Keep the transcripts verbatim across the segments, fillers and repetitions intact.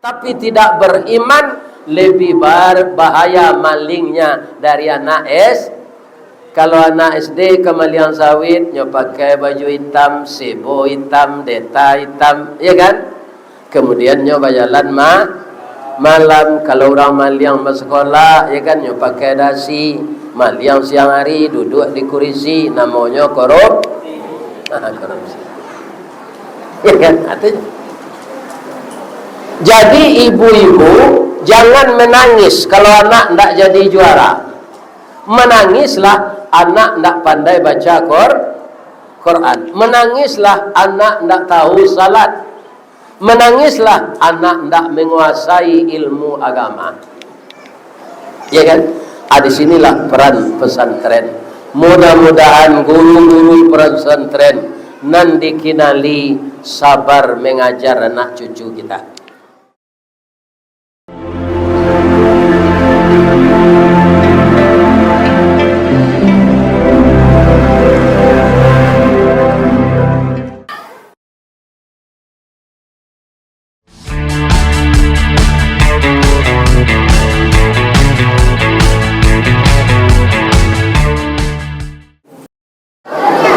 tapi tidak beriman, lebih bar-, bahaya malingnya dari anak S. Kalau anak S D ka maliang sawit, nyo pakai baju itam, sebo itam, deta itam, ya kan? Kemudian nyo bajalan ma-, malam. Kalau urang maliang basakolah, ya kan, nyo pakai dasi. Maliang siang hari, duduk di kurisi, namonyo korup-, korupsi. Ya kan? Artinya. Jadi ibu-ibu, jangan menangis kalau anak ndak jadi juara. Menangislah anak ndak pandai baca Qur-, Quran. Menangislah anak ndak tahu salat. Menangislah anak ndak menguasai ilmu agama. Ya kan? Ah, di sinilah peran pesantren. Mudah-mudahan guru-guru pesantren nan dikinali sabar mengajar anak cucu kita.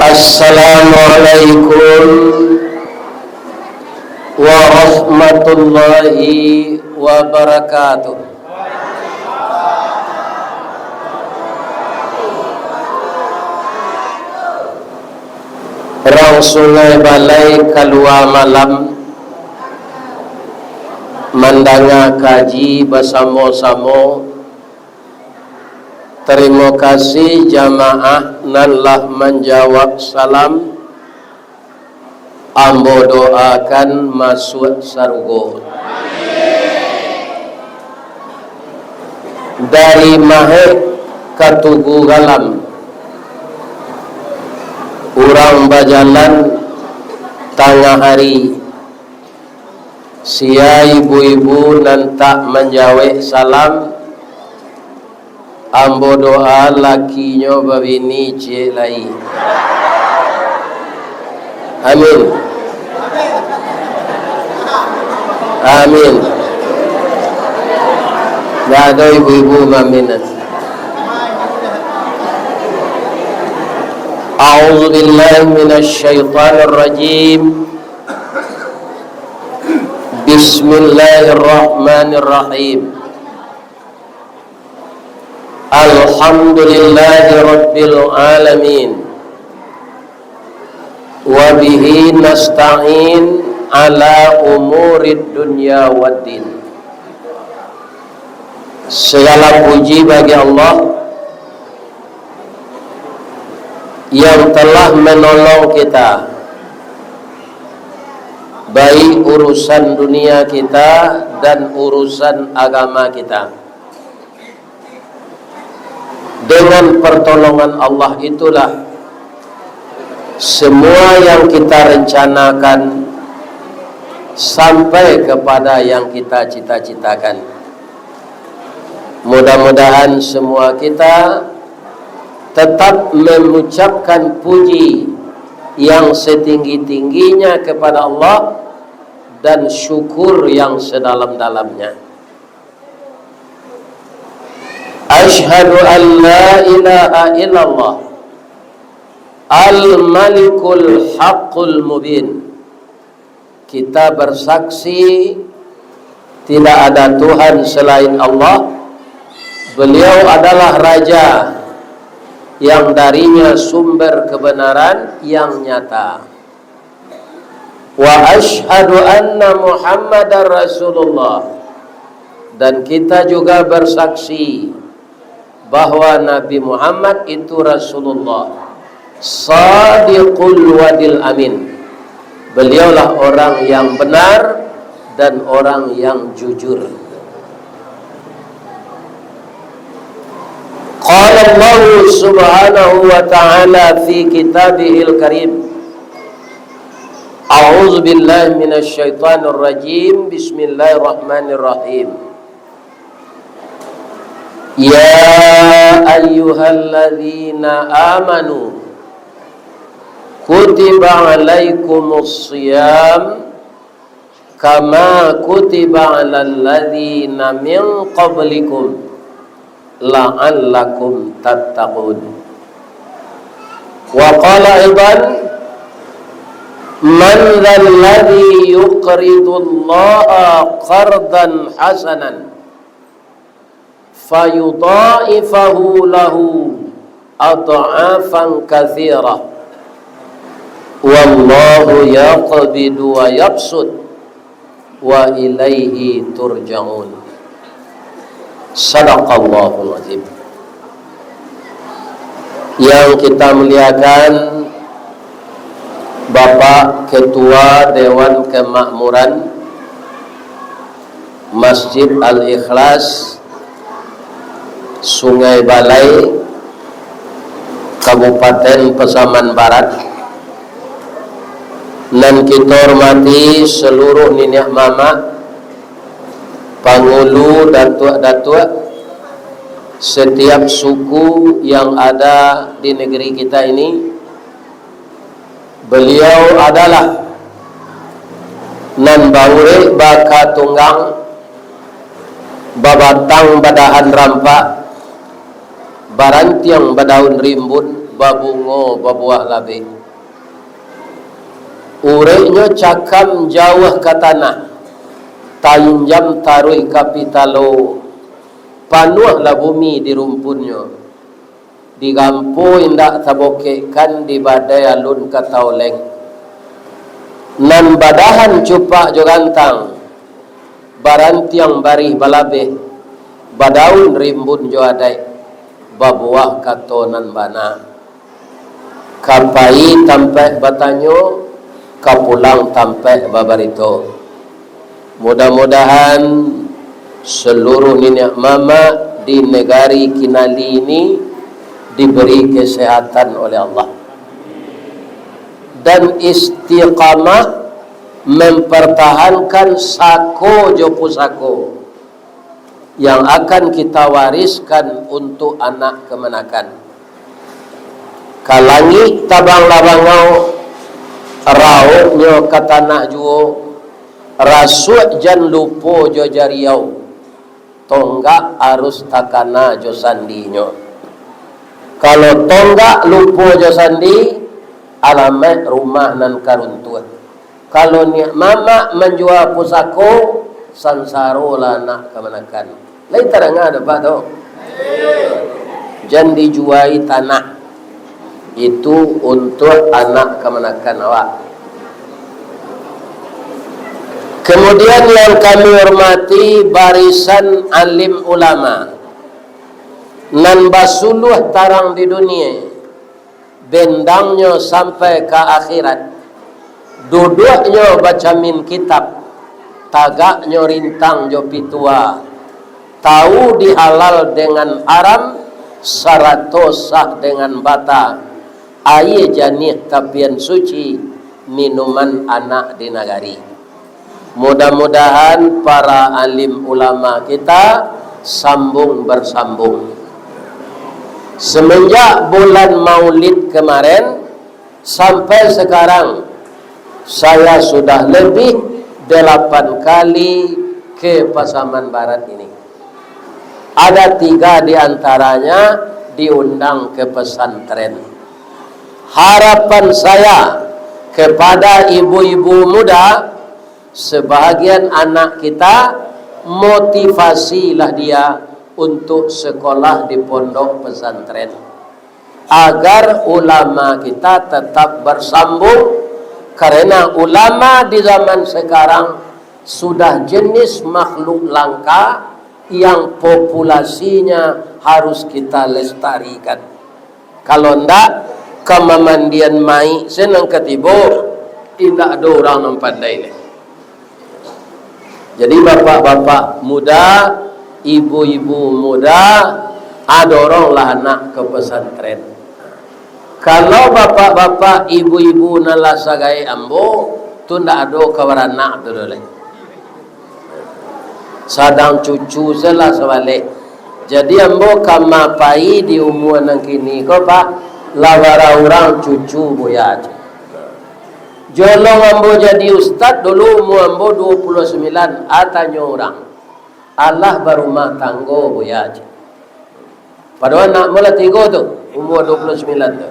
Assalamualaikum warahmatullahi wabarakatuh. Urang Sungai Balai kalua malam mandanga kaji basamo-samo. Tarimo kasih jamaah nan lah manjawab salam. Ambo doakan masuak sarugo. Dari Mahek ka Tugu Galam, urang bajalan tangah hari. Sia ibu-ibu nan tak manjawek salam, ambo doa lakinyo babini ciek lai. Amin. Amin. Ndak ado ibu-ibu maaminan. A'udzubillahi minasyaitonirrajim. Bismillahirrahmanirrahim. Alhamdulillahirabbil alamin. Wa bihi nasta'in ala umurid dunya waddin. Segala puji bagi Allah yang telah menolong kita, baik urusan dunia kita dan urusan agama kita. Dengan pertolongan Allah itulah semua yang kita rencanakan sampai kepada yang kita cita-citakan. Mudah-mudahan semua kita tetap mengucapkan puji yang setinggi-tingginya kepada Allah dan syukur yang sedalam-dalamnya. Asyhadu an la ilaha illallah, al-malikul haqqul mubin. Kita bersaksi, tidak ada Tuhan selain Allah. Beliau adalah Raja yang darinya sumber kebenaran yang nyata. Wa asyhadu anna Muhammadar Rasulullah. Dan kita juga bersaksi bahwa Nabi Muhammad itu Rasulullah, Shadiqul Wadil Amin. Beliaulah orang yang benar dan orang yang jujur. Qala Allahu subhanahu wa ta'ala fi kitabihil karim. A'udzu billahi minasy syaithanir rajim. Bismillahirrahmanirrahim. Ya ayyuhalladzina amanu, kutiba alaikumus shiyam, kama kutiba alal ladzina min qablikum la'allakum tattaqun. Wa qala aidan, man dzalladzi yuqridullaha qardan hasanan fayudha'ifahu lahu adh'afan katsirah, wallahu yaqbidu wa yabsut, wa ilaihi turja'un. Sadaqallahul azim. Yang kita muliakan, Bapak Ketua Dewan Kemakmuran Masjid Al-Ikhlas, Sungai Balai, Kabupaten Pasaman Barat, nan kito hormati saluruh niniak mamak, pangulu, datuak-datuak, setiap suku yang ada di negeri kita ini, beliau adalah nan baurek bakatunggang, babatang badahan rampak, barantiang badaun rimbun, babungo babuah labeh. Ureknyo cakam jauah ka tanah, tainjam taruih ka pitalo, panuahlah bumi di rumpunnyo. Digampo indak tabokekkan, dibadai alun ka taoleng. Nan badahan cupak jo gantang, barantiang barih balabeh, badaun rimbun jo adaik, babuah kato nan bana. Ka pai tampaik batanyo, ka pulang tampaik babarito. Mudah-mudahan seluruh niniak mamak di negari Kinali ini diberi kesehatan oleh Allah dan istiqamah mempertahankan sako jo pusako yang akan kita wariskan untuk anak kamanakan. Ka langik tabanglah bangau, rauknyo ka tanah juo, rasuak jan lupo jo jariau, tonggak arus takana jo sandinyo. Kalau tonggak lupo jo sandi, alamaik rumah nan ka runtuah. Kalau niak mamak manjua pusako, sansarolah anak kamanakan. Lai tadanga dek Apak tu? Jan dijuai tanah itu untuak anak kamanakan awak. Kemudian yang kami hormati barisan alim ulama nan basuluah tarang di dunia, bendangnyo sampai ka akhirat, duduaknyo bacamin kitab, tagaknyo rintang jo pitua, tawu di halal dengan haram, sarato sah dengan bata, aia janiah tapian suci, minuman anak di nagari. Mudah-mudahan para alim ulama kita sambung bersambung. Semenjak bulan Maulid kemarin sampai sekarang, saya sudah lebih delapan kali ke Pasaman Barat ini. Ada tiga di antaranya diundang ke pesantren. Harapan saya kepada ibu-ibu muda, sebahagian anak kita, motivasilah dia untuk sekolah di pondok pesantren, agar ulama kita tetap bersambung, karena ulama di zaman sekarang sudah jenis makhluk langka yang populasinya harus kita lestarikan. Kalau ndak, ka mamandian mayik se nan ka tibo, indak ado urang nan pandai lai. Jadi, bapak-bapak muda, ibu-ibu muda, ah, doronglah anak ka pesantren. Kalau bapak-bapak, ibu-ibu nan lah sagaek ambo, tu ndak ado ka baranak tu doh lai. Sadang cucu se lah sabaleh. Jadi, ambo ka ma pai di umua nan kini ko, Pak, lah bara urang cucu buya tu. Jolong ambo jadi ustad dulu, umua ambo duo puluah sambilan, a tanyo urang. Alah barumah tanggo, Buya, cek. Padahal anak ambo lah tigo tu, umua duo puluah sambilan tu.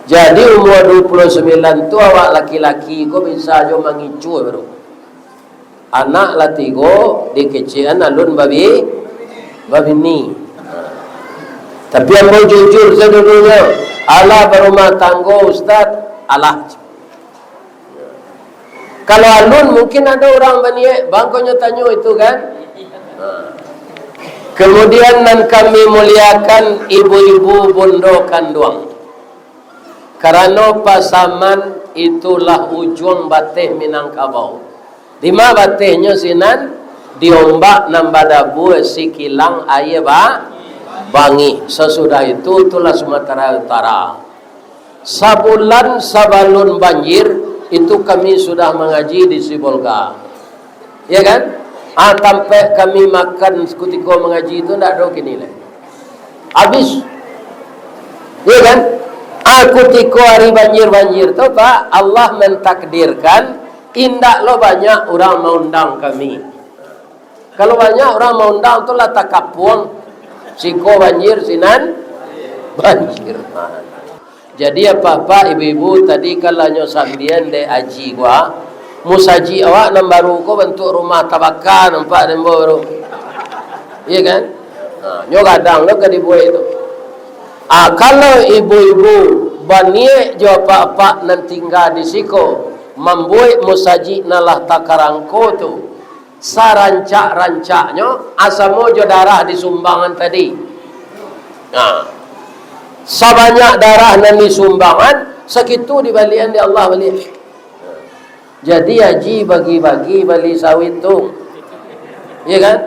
Jadi, umua duo puluah sambilan tu, awak laki-laki ko bisa jo mangicuah baru. Anak lah tigo, dikecekan alun babi-, babini. Tapi ambo jujur sadonyo, alah barumah tanggo, Ustaz, alah. Kalau alun, mungkin ado urang baniaik, bang, kau nyo tanyo itu, kan? Kemudian, nan kami muliakan, ibu-ibu bundo kanduang. Karano Pasaman itulah ujuang bateh Minangkabau. Dima batehnyo sinan? Di ombak nan badabua sikilang aia ba-, bangih. Sasudah itu, itulah Sumatera Utara. Sabulan sabalun banjir, itu kami sudah mangaji di Sibolga. Ya kan? Ah, tampek kami makan kutiko mangaji tu ndak ado kini lai. Habis. Ya kan? Ah, kutiko hari banjir-banjir tu, Pak, Allah mentakdirkan indak lo banyak urang maundang kami. Kalau banyak urang maundang tu lah takapuang. Siko banjir, sinan banjir. Jadi, apak-apak, ibu-ibu, tadi kalanyo sambian dek Aji ko, musajik awak nan baru ko bantuak rumah tabaka, nampak den baru. Iya kan? Ha, nyo gadang lo ka dibuek tu. Ah, kalau ibu-ibu baniaik jo apak-apak nan tingga di siko mambuek musajik nan lah takarangko tu, sarancak-rancaknyo, ah, samo jo darah di sumbangan tadi. Nah, sabanyak darah nan di sumbangan, sakitu dibalian dek Allah baliak. Jadi, Aji bagi-bagi bali sawit tu, ya kan,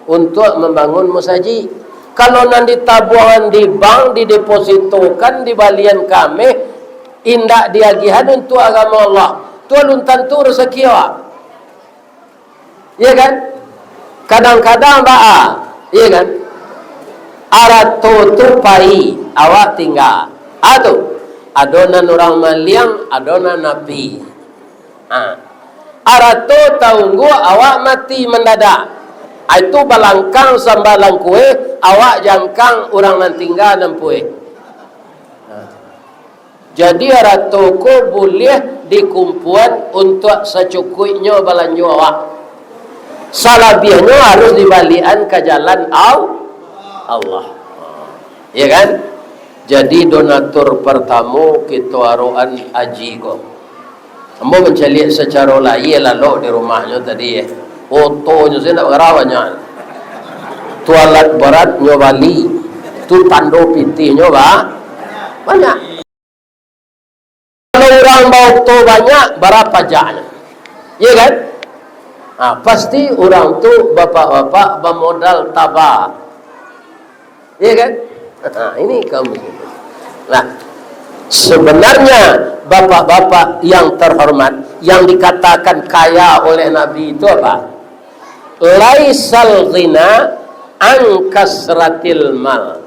untuak mambangun musajik. Kalau nan ditabuangan di bank, didepositokan, dibalian kameh, indak diagihan untuak agamo Allah, tu alun tantu rasaki awak. Iya kan? Kadang-kadang baa, iya kan? Arato tu pai, awak tingga. Ah, tu. Ado nan urang maliang, ado nan api. Ha. Arato taunggu, awak mati mandadak. Ah, itu balangkang sambalang kue, awak jangkang urang nan tingga nan pueh. Ha. Jadi, arato ko buliah dikumpuan untuak sacukuiknyo balanjo awak. Salabiahnyo harus dibalian ka jalan Al-, Allah. Ya kan? Jadi, donatur partamo kito aroan Aji ko. Ambo mancaliak sacaro lahia lalok di rumahnyo tadi, eh. Otonyo sajo ndak bara banyak. Tu alat baratnyo bali. Tu tando pitihnyo ba-, banyak. Kalau urang baoto banyak, bara pajaknyo? Iya kan? Ha, pasti urang tu, bapak-bapak, bamodal taba. Iya kan? Ha, ini kaum muslimin. Nah, sebenarnya, bapak-bapak yang terhormat, yang dikatakan kaya oleh Nabi itu apa? "Laisal ghina an kasratil mal."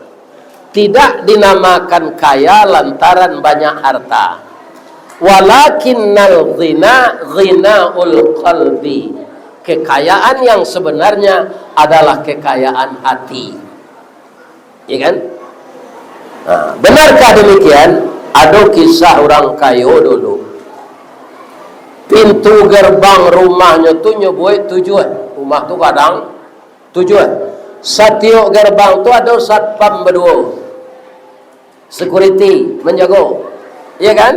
Tidak dinamakan kaya lantaran banyak harta. "Walakinnal ghina ghinaul qalbi." Kekayaan yang sebenarnya adalah kekayaan hati. Ya kan? Nah, benarkah demikian? Ado kisah urang kayo dulu. Pintu gerbang rumahnyo tu nyo buek tujuah. Rumah tu gadang tujuah. Satiok gerbang tu ado satpam baduo. Security manjago. Iya kan?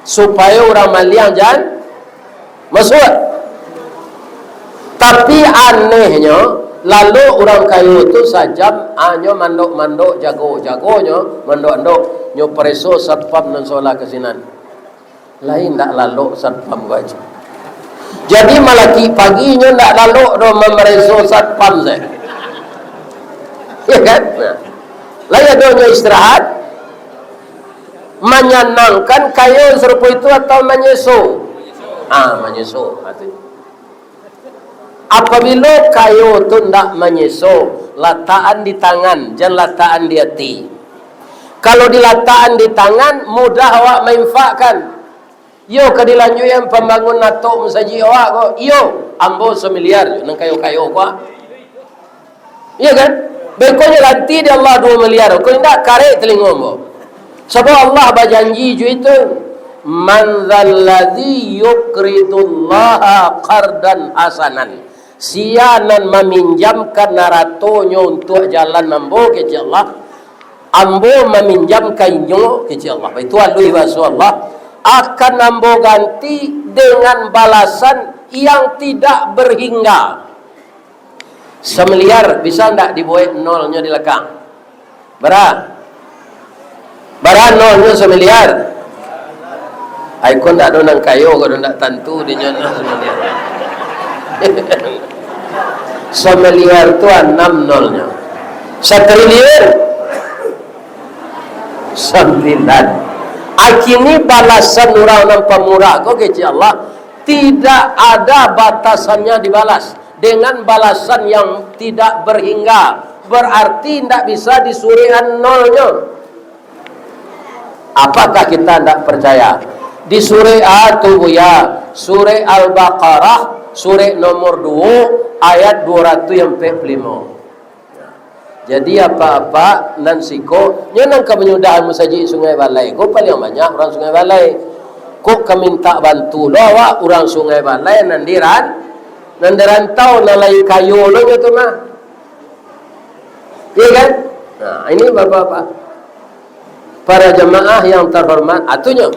Supayo urang maliang jan masuak. Tapi anehnyo, lalu urang kayo tu sajam, hanyo mandok-mandok, jago-jagonyo, mandok-mandok, nyo pareso satpam nan solah ka sinan. Lai ndak lalok satpam ko, Aji. Jadi, malakik pagi nyo ndak lalok doh mamareso satpam se. Ya kan? Nah. Lai ado nyo istirahat, manyanangkan kayo sarupo itu atau manyeso? Ah, manyeso, ha, tu. Apabilo kayo tu ndak manyeso, latakan di tangan, jan latakan di ati. Kalau dilatakan di tangan, mudah awak mainfakkan. Iyo ka dilanjuikan pambangun atok musajik awak ko? Iyo, ambo samiliar jo nan kayo-kayo ko. Iyo kan? Beko nyo ganti di Allah duo miliar, ko indak karek talingo ambo. Sabab Allah bajanji jo itu, "Man dzalladzi yuqridullaha qardan hasanan." Sia nan maminjamkan aratonyo untuak jalan ambo, kecek Allah, ambo maminjam ka inyo, kecek Allah. Itu aluih bahaso Allah. Akan ambo ganti dengan balasan yang tidak berhingga. Samiliar, bisa ndak dibuek nolnyo di lakang? Bara? Bara nolnyo samiliar? Ai, ko ndak ado nan kayo, ko ndak tantu dinyo nol samiliar. Samiliar tu anam nolnyo. Satriliun? Sambilan. Akini balasan urang nan pamurah ko, kecek Allah, tidak ada batasannya dibalas. Dengan balasan yang tidak berhingga, berarti ndak bisa disurekan nolnyo. Apakah kita ndak percaya? Di surek A tu, Buya, surek Al-Baqarah, surek nomor duo, ayat duo ratuih ampek puluah limo. Jadi, apak-apak nan siko, nyo nan ka manyudahan musajik Sungai Balai ko, paliang banyak urang Sungai Balai. Kok ka mintak bantu lo awak urang Sungai Balai nan di ran-, nan di rantau, nan lai kayo lo nyo tu mah. Iya kan? Nah, ini bapak-bapak. Para jamaah yang terhormat, atunyo,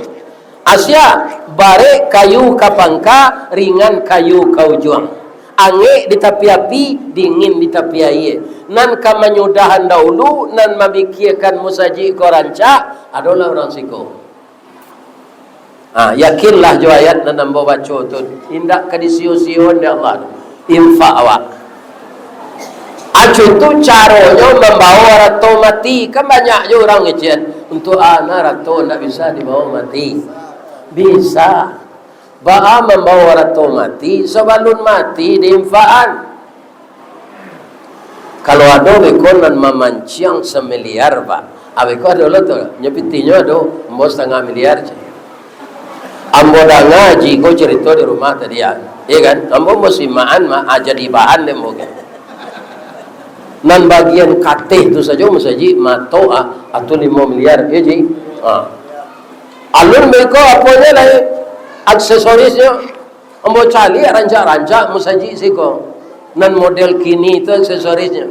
asia, barek kayu ka pangka, ringan kayu ka ujuang. Angek di tapi api, dingin di tapi aia. Nan ka manyudahan dahulu, nan mamikiakan musajik ko rancak, adolah urang siko. Ha, yakinlah jo ayat nan ambo baco tu, indak ka disio-sion dek Allah tu, infak awak. Acu tu caronyo mambawa arato mati, kan banyak jo urang ngecek, "Untuak a nan arato ndak bisa dibawa mati?" Bisa. Baa mambawa arato mati, sabalun mati diinfakan. Kalau ado beko nan mamanciang samiliar, Pak. Ah, beko ado lo tu. Nyo pitinyo ado, ambo satangah miliar, ceh. Ambo danga Haji ko carito di rumah tadi, ah. Iya kan? Ambo musimaan, ma-, ah, jadi bahan deh ambo kan. Nan bagian kateh tu sajo musajik mato, ah, atu limo miliar, iya, Ji? Ah. Alun beko aponyo lai, aksesorisnyo. Ambo caliak rancak-rancak musajik siko. Nan model kini tu aksesorisnyo.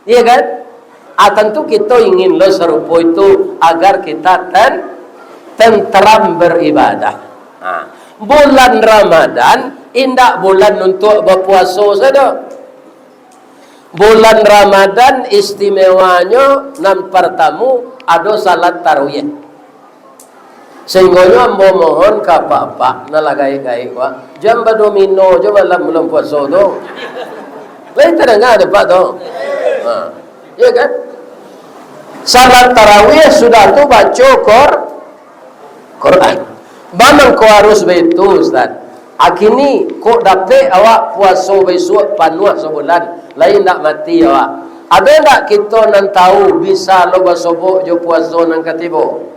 Iya kan? Ah, tantu kito ingin lo sarupo itu agar kita ten-, tenteram beribadah. Ha. Bulan Ramadan indak bulan untuak bapuaso sajo. Bulan Ramadan istimewanyo nan partamu ado salat tarawih. Sahinggonyo ambo mohon ka apak-apak nan lah gaek-gaek ko, jan badomino jo malam bulan puaso tu. Lai tadanga dek apak tu? Ha. Iya kan? Salat tarawih sudah tu baco Qur-, Quran. Baa mangko harus baitu, Ustaz? Akini kok dapek awak puaso baisuak panuah sabulan, lai indak mati awak. Ado indak kito nan tahu bisa lo basobok jo puaso nan ka tibo?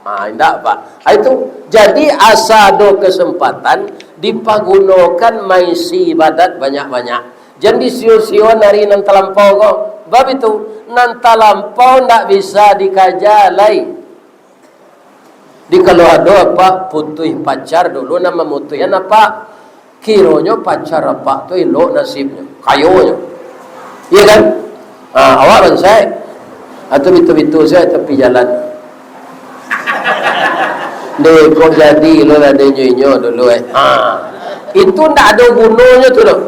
Ha, indak, Pak. Ha, itu. Jadi, asa ado kesempatan, dipagunokan maisi ibadat banyak-banyak. Jan disio-sion ari nan talampau ko. Bab itu, nan talampau ndak bisa dikaja lai. Di kalau ado apak putuih pacar dulu, nan mamutuihan apak, kironyo pacar apak tu elok nasibnyo, kayonyo. Iya kan? Ha, awak bansaik. Atau bitu-bitu sajo tapi jalan. Deh, kok jadi lo lah deh inyo dulu, eh. Ha. Itu ndak ado gunonyo tu doh.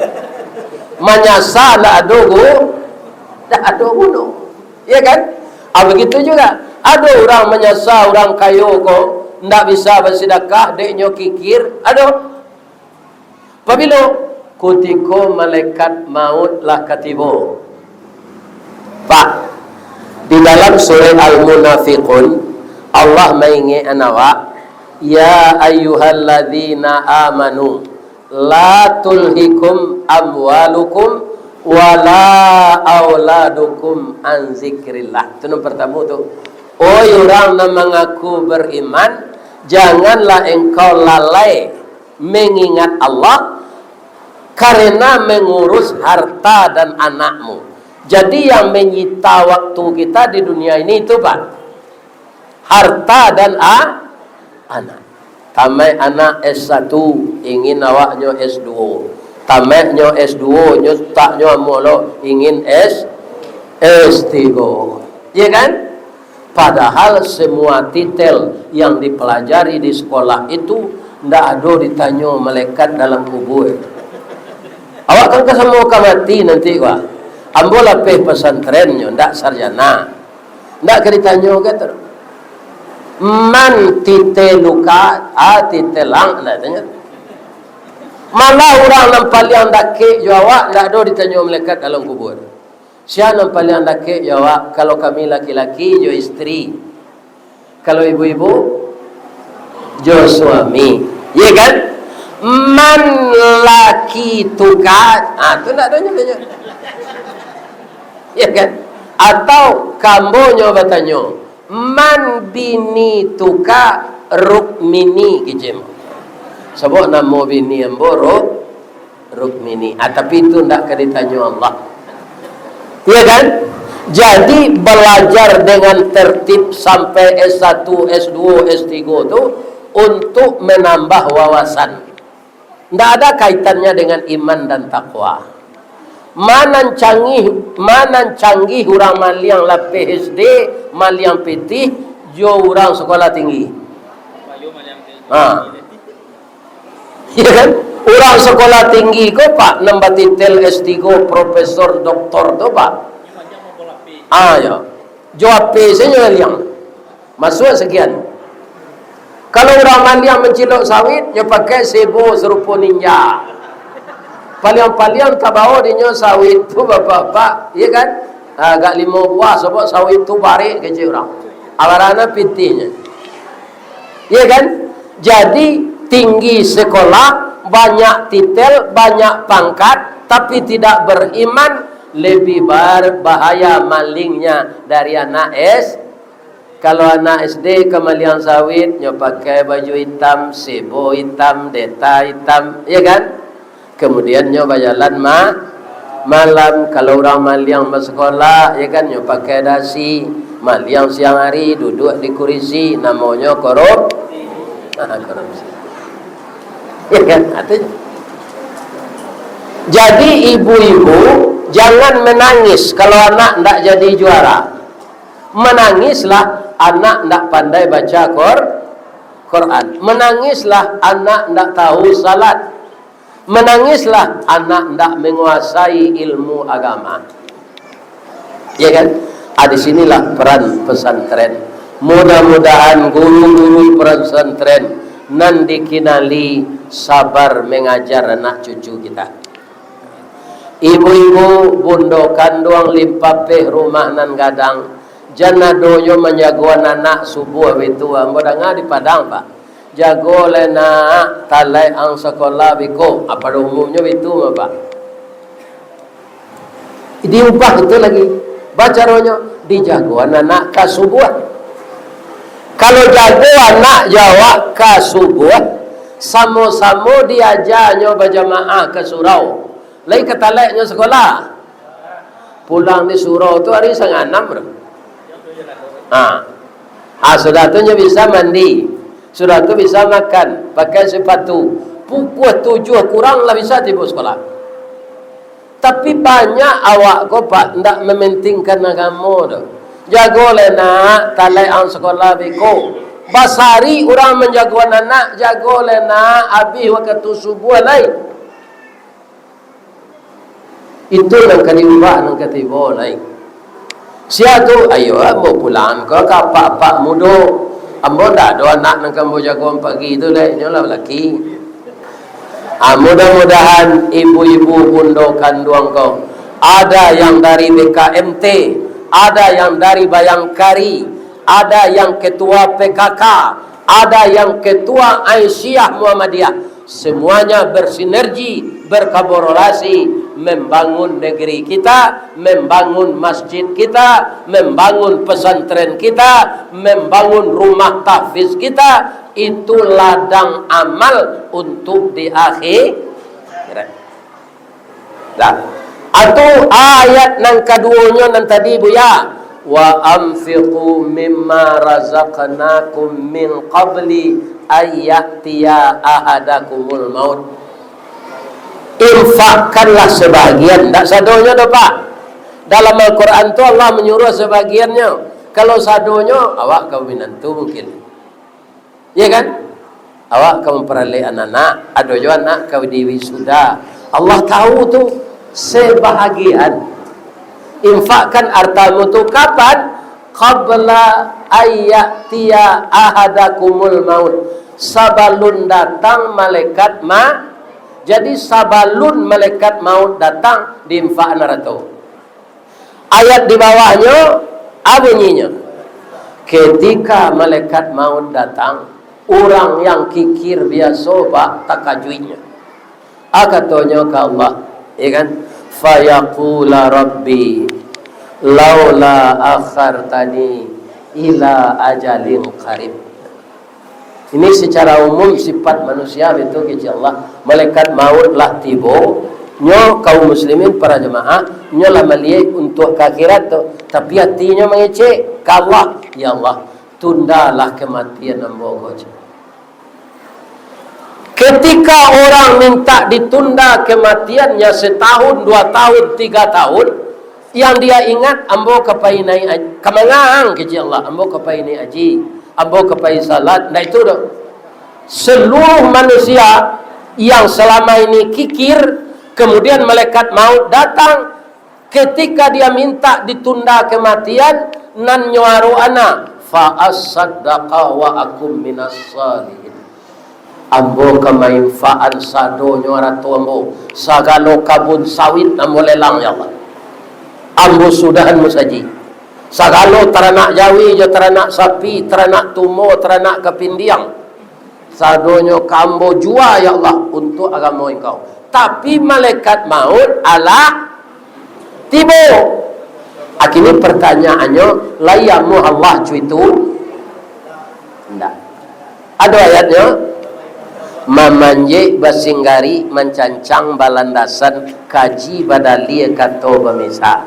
Manyasa ndak ado gu-, ndak ado guno. Iya kan? Ah, begitu juga. Ado urang manyasa, urang kayo ko, ndak bisa basidakah, dek nyo kikir. Ado. Pabilo? Kutiko malaikat maut lah ka tibo. Pak, di dalam surah Al-Munafiqun, Allah maingekan awak, "Ya ayyuhalladzina amanu, la tulhikum amwalukum wala auladukum an zikrillah." Itu nan pertama tu. Oi urang nan mangaku beriman, Janganlah engkau lalai mengingat Allah karena mengurus harta dan anakmu. Jadi, yang menyita waktu kita di dunia ini itu, Pak, harta dan a-, anak. Tamaik anak S satu, ingin awaknyo S dua. Tamaiknyo S dua, nyo taknyo amuah lo, ingin S, S tiga. Ya kan? Padahal semua titel yang dipelajari di sekolah itu ndak ado ditanyo malaikat dalam kubur. Awak kan ka samo ka mati nanti, wah. Ambo lapeh pesantrennyo, ndak sarjana. Ndak ka ditanyo ka tu. Man titeluka, a titelang, ndak tanyo. Malah urang nan paliang dakek jo awak, ndak ado ditanyo malaikat dalam kubur. Sia nan paliang dakek jo awak? Kalau kami laki-laki, jo istri. Kalau ibu-ibu, jo suami. Iya kan? Man laki tuka, ah, tu ndak tanyo, tanyo. Iya kan? Atau kambonyo batanyo, man bini tuka Rukmini kecek. Sabab namo bini ambo Ruk-, Rukmini. Ah, tapi itu ndak ka ditanyo Allah. Iya kan? Jadi, belajar dengan tertib sampai S satu, S dua, S tiga tu untuk menambah wawasan. Ndak ada kaitannya dengan iman dan takwa. Manan canggih, manan canggih urang maliang lapeh S D, maliang pitih, jo urang sekolah tinggi. Ha. Ya kan? Urang sekolah tinggi ko, Pak, nan batitel S tiga, profesor, doktor tu, Pak. Ah, ya. Jo H P sajo liang. Masuak sekian. Kalau urang maliang mancilok sawit, nyo pakai sebo sarupo ninja. Paliang-paliang tabao dinyo sawit tu, bapak-bapak, iya kan? Ah, agak limo buah, sabab sawit tu barek kecek urang. Abarana pitihnyo. Iya kan? Jadi, tinggi sekolah, banyak titel, banyak pangkat, tapi tidak beriman, lebih bar-, bahaya malingnya dari anak S. Kalau anak S D ka maliang sawit, nyo pakai baju itam, sebo itam, deta itam, iya kan? Kemudian nyo bajalan ma-, malam. Kalau urang maliang basekolah, ya kan, nyo pakai dasi. Maliang siang hari, duduk di kurisi, namonyo korup-, korupsi. Ya kan? Artinya. Jadi, ibu-ibu, jangan menangis kalau anak ndak jadi juara. Menangislah anak ndak pandai baca Qur-, Quran. Menangislah anak ndak tahu salat. Menangislah anak ndak menguasai ilmu agama. Ya kan? Ah, di sinilah peran pesantren. Mudah-mudahan guru-guru pesantren nan dikinali sabar mengajar anak cucu kita. Ibu-ibu, bundo kanduang limpapeh rumah nan gadang, jan adonyo manjagoan anak subuah baitu. Ambo danga di Padang, Pak. Jago lai nak, talaik ang sakolah biko. Apa ado umumnyo baitu, Pak? Diubah itu lagi. Bacaronyo, dijagoan anak ka subuah. Kalau jago anak jo awak ka subuah, samo-samo diajanyo bajamaah ka surau. Lai ka talaiknyo sakolah. Pulang di surau tu ari sangah anam tu. Ha. Ha, sudah tu nyo bisa mandi. Sudah tu bisa makan, pakai sepatu. Pukua tujuah kurang lah bisa tibo sakolah. Tapi banyak awak ko, Pak, ndak mementingkan agamo tu. Jago lai nak, talaik ang sakolah biko. Basari urang manjagoan anak, jago lai nak, abih wakatu subuah lai. Itu nan ka diubah, nan ka tibo lai. Sia tu, ayo, ambo pulang ko ka apak-apak mudo. Ambo ndak ado anak nan ka ambo jagoan pagi tu, lai, inyo lah balaki. Ah, mudah-mudahan ibu-ibu bundo kanduang ko, ada yang dari B K M T, ada yang dari Bayangkari, ada yang ketua P K K, ada yang ketua Aisyiyah Muhammadiyah, semuanya bersinergi, berkolaborasi membangun negeri kita, membangun masjid kita, membangun pesantren kita, membangun rumah tahfiz kita, Itu ladang amal untuk di akhirat. Nah, atu ayat nan kaduonyo nan tadi, Buya, "Wa anfiqu mimma razaqnakum min qabli ay ya'tiya ahadakumul maut." Infakkanlah sebagian, ndak sadonyo doh, Pak. Dalam Al-Quran tu Allah menyuruh sebagiannyo. Kalau sadonyo, awak ka minantu mungkin. Ya kan? Awak ka mamparalek anak-anak, ado jo anak ka diwisuda. Allah tahu tu, sebahagian. Infakkan hartamu tu kapan? Qabla ayyatiya ahadakumul maut. Sabalun datang malaikat ma-, jadi sabalun malaikat maut datang, diinfakkan harato. Ayat di bawahnyo, a bunyinyo? Ketika malaikat maut datang, urang yang kikir biaso, Pak, takajuiknyo. A katonyo ka Allah, ya kan? "Fayaqula Rabbi, laula akhartani ila ajalin qarib." Ini secara umum sifat manusia, betul kecek Allah. Malaikat maut lah tibo, nyo kaum muslimin, para jamaah, nyo lah maliek untuak ka akhirat tu. Tapi atinyo mangecek ka Allah, "Ya Allah, tundalah kematian ambo ko," cek. Ketika orang minta ditunda kematiannya setahun, dua tahun, tiga tahun, yang dia ingat, "Ambo ka pai naiak aj-, ka mangaang," kecek Allah, "ambo ka pai naiak haji, ambo ka pai salat," ndak itu doh. Seluruh manusia yang selama ini kikir, kemudian malaikat maut datang, ketika dia minta ditunda kematian, nan nyo aroana, "Fa asaddaqa wa akum minas salihin." Ambo ka mainfakkan sadonyo arato ambo, sagalo kabun sawit ambo lelang, ya Allah. Ambo sudahan musaji. Sagalo taranak jawi jo taranak sapi, taranak tumo, taranak kapindiang, sadonyo ka ambo jua, ya Allah, untuak agamo Engkau. Tapi malaikat maut alah tibo. Akhirnyo pertanyaannyo, lai amuah Allah cuitu? Ndak. Ado ayatnyo, mamanjek basinggari, mancancang balandasan, kaji badalia kato bamesa.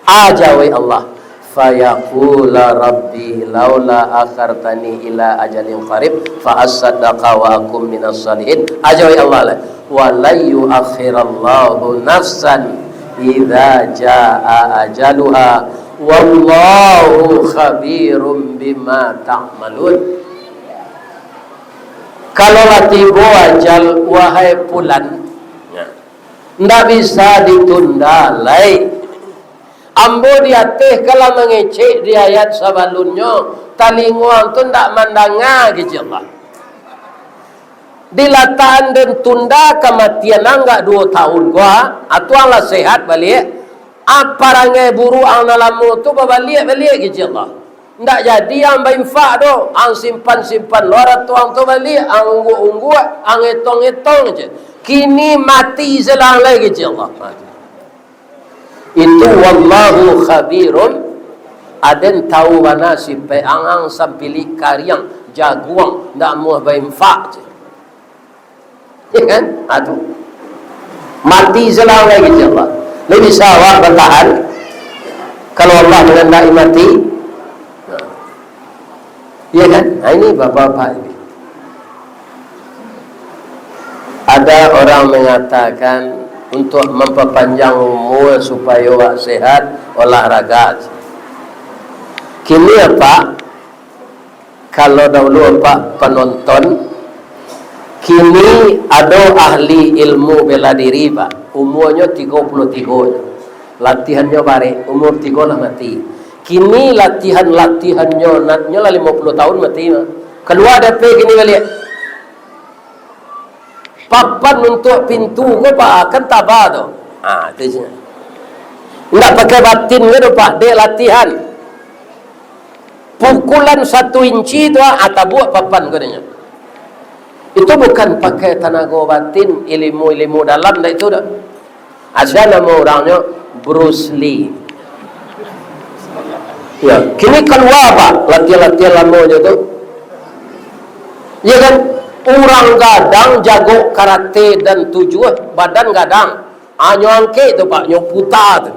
A jawek Allah, "Fayaqula Rabbi laula akhartani ila ajalin qarib, fa asaddaqa wa akum minas salihin." A jawek Allah lah, "Wa lan yuakhirallahu nafsan idza jaa ajaluha, wallahu khabirum bima ta'malun." Kalau lah tibo ajal, wahai pulan, ndak bisa ditunda lai. Ambo di ateh ka lah mangecek di ayat sabalunnyo, talingo ang tu ndak mandanga, kecek Allah. Dilatakan den tunda kamatian ang agak duo tahun ko, a, atu ang lah sehat baliak, a, parangai buruak ang nan lamo tu babaliak baliak, kecek Allah. Ndak jadi ang bainfak doh, ang simpan-simpan lo arato ang tu baliak, ang ungguak-ungguak, ang etong-etong je. Kini mati se lah lai, kecek Allah. Itu wallahu khabirum, aden tahu bana sipek ang, ang sampilik kariang, jaguang, ndak amuah bainfak je. Ya kan? Aduh. Mati se lah lai, kecek Allah. Lai bisa awak batahan kalau Allah mangandaki mati? Nah. Iya kan? Nah, ini bapak-bapak ini. Ada orang mengatakan, untuk mampapanjang umur, supayo awak sehat, olahraga. Kini apa? Kalau dahulu, Pak, penonton, kini ado ahli ilmu bela diri, Pak. Umuanyo tigo puluah tigo. Latihannyo barek, umur tigo lah mati. Kini latihan-latihannyo, natnyo lah limo puluah tahun mati, Pak. Kalua dari A P kini baliak. Papan untuak pintu ko, Pak, kan taba tu. Ha, tu isinya. Indak pakai batin ko tu, Pak, dek latihan. Pukulan satu inci tu, ah, tabuak papan ko dinyo. Itu bukan pakai tanago batin, ilimu-ilimu dalam, ndak itu doh. Asa namo urangnyo Bruce Lee. Ya, kini kalua, Pak, latihan-latihan lamonyo tu. Ya kan? Urang gadang jago karate dan tujuah, badan gadang. Ah, nyo angkek tu, Pak, nyo puta tu.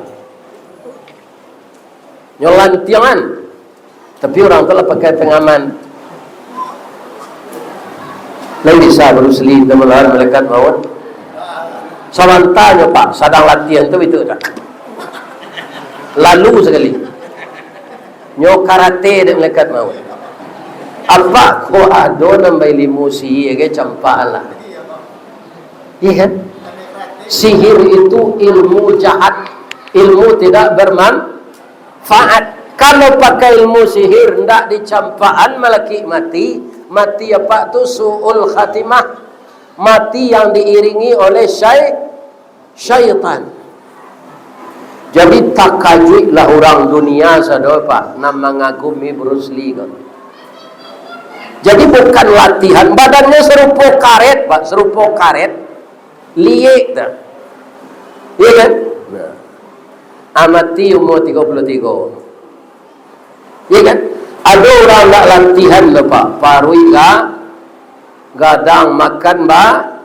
Nyo lantiangan. Tapi urang tu lah pakai pengaman. Lai bisa Bruce Lee tu malawan malaikat maut. Sabanta nyo, Pak, sadang latihan tu itu dah. Lalu sakali. Nyo karate dek malaikat maut. Apak ko ado nan bailmu sihir ge, campak lah. Iya kan? Sihir itu ilmu jahat, ilmu tidak bermanfaat. Kalau pakai ilmu sihir, ndak dicampakan malakik mati, mati apak tu su'ul khatimah, mati yang diiringi oleh syai-, syaitan. Jadi, takajuiklah urang dunia sado, Pak, nan mangagumi Bruce Lee ko. Jadi, bukan latihan, badannyo sarupo karet, Pak, sarupo karet, liek tu. Iya kan? Nah. Ah, mati umur tigo puluah tigo. Iya kan? Ado urang ndak latihan tu, Pak, paruik ga-, gadang, makan ba-,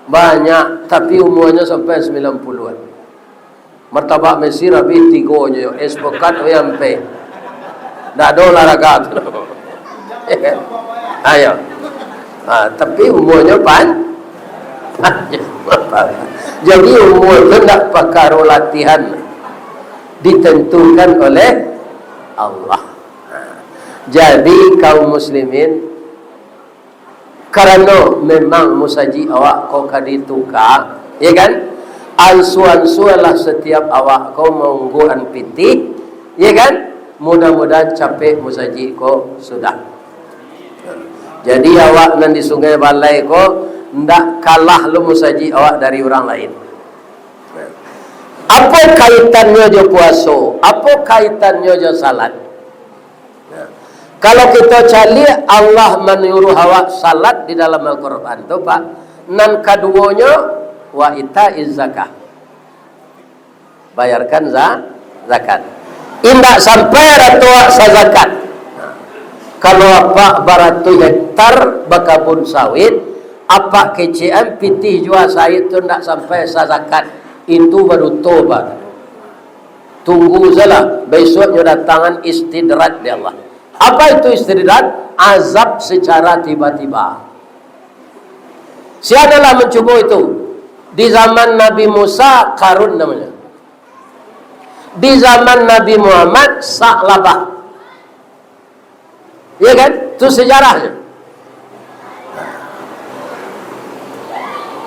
banyak, tapi umuanyo sampai sambilan puluahan. Martabak Mesir abih tigo nyo, es pekat abih ampek. Ndak ado olahraga tu. Ayo. Ha, tapi umuanyo pan-, panjang. Jadi umua tu ndak pakaro latihan. Ditentukan oleh Allah. Ha. Jadi kaum muslimin, karano memang musajik awak ko ka dituka, ya kan? Ansua-ansualah satiap awak ko maungguakan pitih, ya kan? Mudah-mudahan capek musajik ko sudah. Jadi awak nan di Sungai Balai ko, ndak kalah lo musajik awak dari urang lain. Apo kaitannyo jo puaso? Apo kaitannyo jo salat? Nah, kalau kito caliak, Allah manyuruah awak salat di dalam Al-Quran tu, Pak. Nan kaduonyo, wa itaiz zakah. Bayarkan za-, zakat. Indak sampai arato awak sazakat. Nah, kalau apak baratuih hektar bakabun sawit, apak kecekan pitih jua sawit tu ndak sampai sazakat, itu baduto, Pak. Tunggu salah, bisuaknyo datangan istidraj dari Allah. Apa itu istidraj? Azab secara tiba-tiba. Sia lah mancubo itu? Di zaman Nabi Musa, Karun namonyo. Di zaman Nabi Muhammad, Sa'labah. Ya kan? Itu sejarahnyo.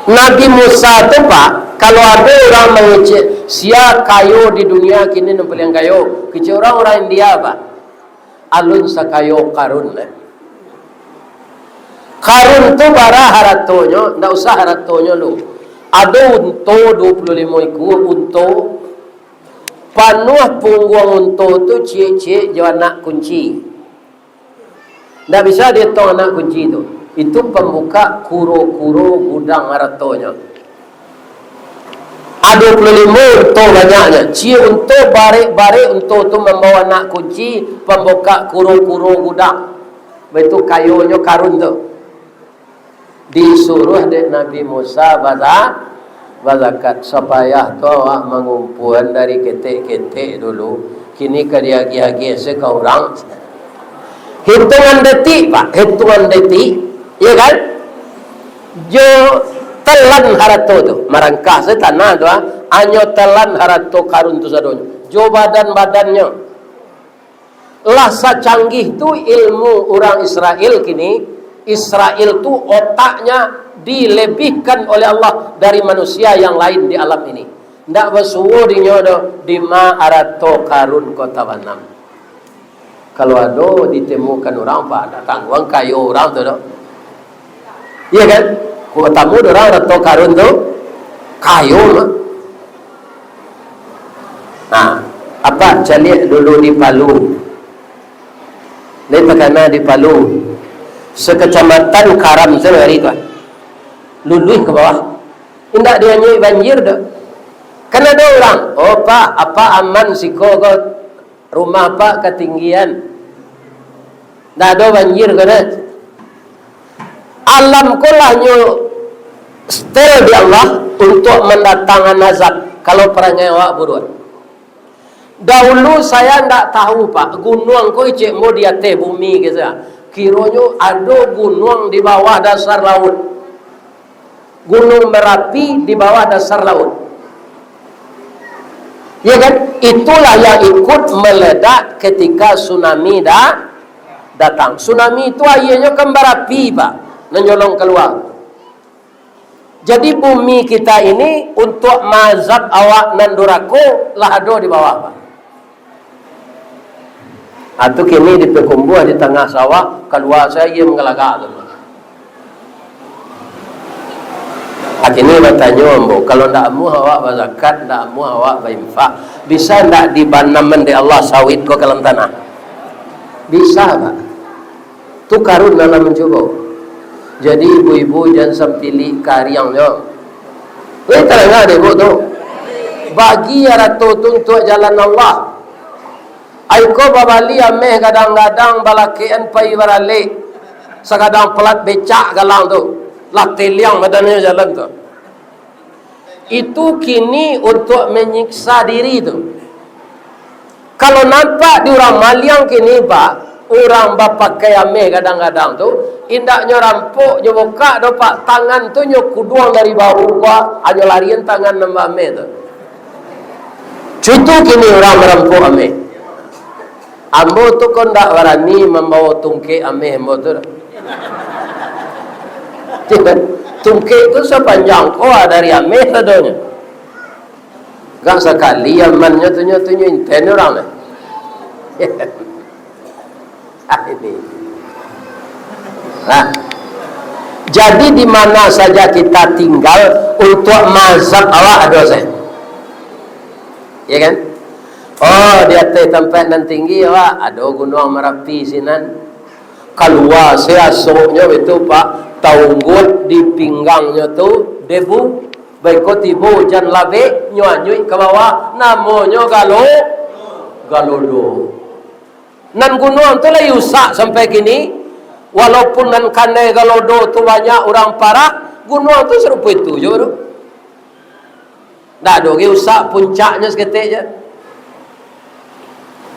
Nabi Musa tu, Pak, kalau ado urang mangecek, sia kayo di dunia kini nan paliang kayo, kecek urang, urang India, Pak. Alun sakayo Karun, eh. Karun tu bara haratonyo, ndak usah haratonyo lu. Ado unto duo puluah limo ikua unto, panuah pungguang unto tu ciek-ciek jo anak kunci. Ndak bisa dietong anak kunci tu. Itu pambukak kuro-kuro gudang haratonyo. Ado duo puluah limo unto banyaknyo. Ciek unto, barek-barek unto tu mambawa anak kunci, pambukak kuro-kuro gudang. Baitu kayonyo Karun tu. Disuruah dek Nabi Musa baza-, bazakat. Sapayah tu awak mangumpuan dari ketek-ketek dulu, kini ka diagiah-agiah se ka urang. Hitungan detik, Pak, hitungan detik, ya kan? Jo telan harato tu, marangkah se tanah tu, ah, hanyo telan harato Karun tu sadonyo, jo badan-badannyo. Lah sacanggih tu ilmu urang Israel kini, Israel tu otaknya dilebihkan oleh Allah dari manusia yang lain di alam ini. Ndak basuo dinyo doh, dima arato Karun ko tabanam. Kalau ado ditemukan urang, Pak, ndak tangguang kayo urang tu doh. Iya kan? Kok tamu urang arato Karun tu, kayo mah. Nah, apak caliak dulu di Palu. Lai takana di Palu. Sekecamatan Karam se hari tu, ah. Luluih ke bawah. Indak dianyai banjir doh. Kan ado urang, "Oh, Pak, apak aman siko ko, rumah apak katinggian. Ndak ado banjir ko doh." Alam ko lah nyo setel di Allah untuak mandatangan azab, kalau parangai awak buruak. Dahulu saya ndak tahu, Pak, gunuang ko icek mo di ateh bumi, kisa. Kironyo ado gunuang di bawah dasar laut. Gunung Merapi di bawah dasar laut. Ya kan? Itulah yang ikut meledak ketika tsunami da-, datang. Tsunami itu aianyo kan barapi, Pak, nan nyolong kalua. Jadi, bumi kita ini untuak maazab awak nan durako lah ado di bawah, Pak. Atu kini dipakumbuah di tangah sawah, kalua sajo mangalagak tu. Ah, kini batanyo ambo, kalau ndak amuah awak bazakat, ndak amuah awak bainfak, bisa ndak dibanaman dek Allah sawit ko ka dalam tanah? Bisa, Pak. Tu Karun nan lah mancubo. Jadi, ibu-ibu jan sampilik kariangnyo. Weh, tadanga dek ibu tu. Bagi arato tu untuak jalan Allah. Ai ko babali ameh gadang-gadang, balakekan pai baralek. Sagadang pelat becak galang tu. Lah teliang badannyo jalan tu. Itu kini untuak manyiksa diri tu. Kalau nampak di urang maliang kini, Pak, urang bapakai ameh gadang-gadang tu, indaknyo rampok nyo bukak doh, Pak, tangan tu nyo kuduang dari bahu, Pak, anyo larian tangan nan baameh tu. Cuitu kini urang marampok ameh. Ambo tu ko ndak barani mambawo tungkek ameh ambo tu doh. Tungkek tu sapanjang ko dari ameh sadonyo. Gak sakali amannyo tu nyo, tu nyo inten urang tu. Ah, ini. Nah, jadi di mana saja kita tinggal, untuak mazhab awak ado se. Ya kan? Oh, di ateh tampek nan tinggi awak, ado Gunuang Marapi sinan. Kalua se asoknyo itu, Pak, taungguak di pinggangnyo tu debu. Baiko tibo ujan labek, nyo anyuik ka bawah, namonyo galo-, galodo. Nan gunuang tu lai usak sampai kini, walaupun nan kanai galodo tu banyak urang parak, gunuang tu sarupo itu juo tu. Ndak ado ge usak puncaknyo saketek je.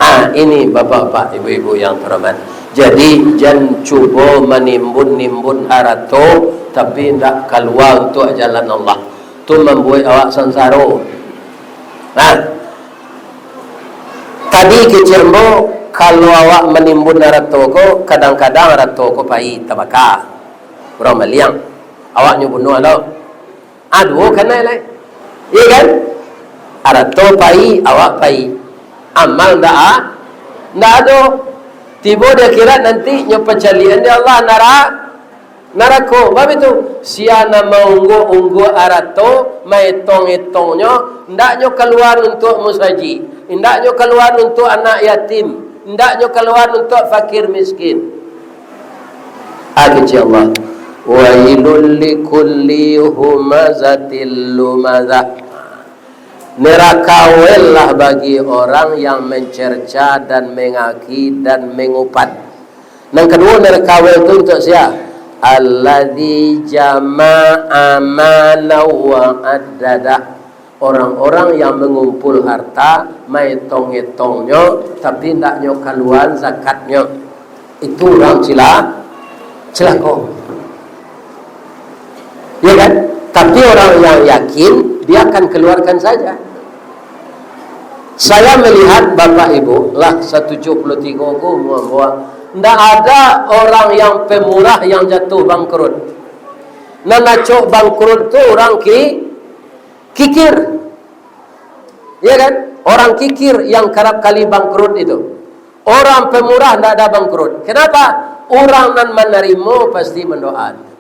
Ah, ini bapak-bapak, ibu-ibu yang terhormat. Jadi, jan cubo manimbun-nimbun arato, tapi ndak kalua untuak jalan Allah. Tu mambuek awak sansaro. Nah, tadi kecek ambo, kalau awak manimbun arato ko, kadang-kadang arato ko pai tabaka. Urang maliang. Awak nyo bunuah lo. Ah, duo kanai lai. Iya kan? Arato pai, awak pai. Amal ndak a-, ndak ado. Tibo di akhirat nanti, nyo pacalian di Allah nara-, narako. Bab itu, sia nan maungguak-ungguak arato, maetong-etongnyo, ndak nyo kaluaan untuak musajik, ndak nyo kaluaan untuak anak yatim, ndak nyo kaluaan untuak fakir miskin. Ah, kecek Allah. Wailul likulli humazatil lumazah. Neraka wellah bagi orang yang mencerca dan mengaki dan mengupat. Nan kaduo, neraka wel tu untuak sia? Alladzi jama'a malan wa addadah. Orang-orang yang mangumpul harta, maetong-etongnyo, tapi ndak nyo kaluaan zakatnyo, itu urang cila-, cilako. Ya kan? Tapi orang yang yakin, dia akan keluarkan saja. Saya melihat Bapak Ibu, lah satujuh puluh tiga ko umua ambo, ndak ada orang yang pemurah yang jatuh bangkrut. Nan acok bangkrut tu urang ki-, kikir. Ya kan? Orang kikir yang karap kali bangkrut itu. Orang pemurah ndak ada bangkrut. Kenapa? Urang nan manarimo pasti mandoa.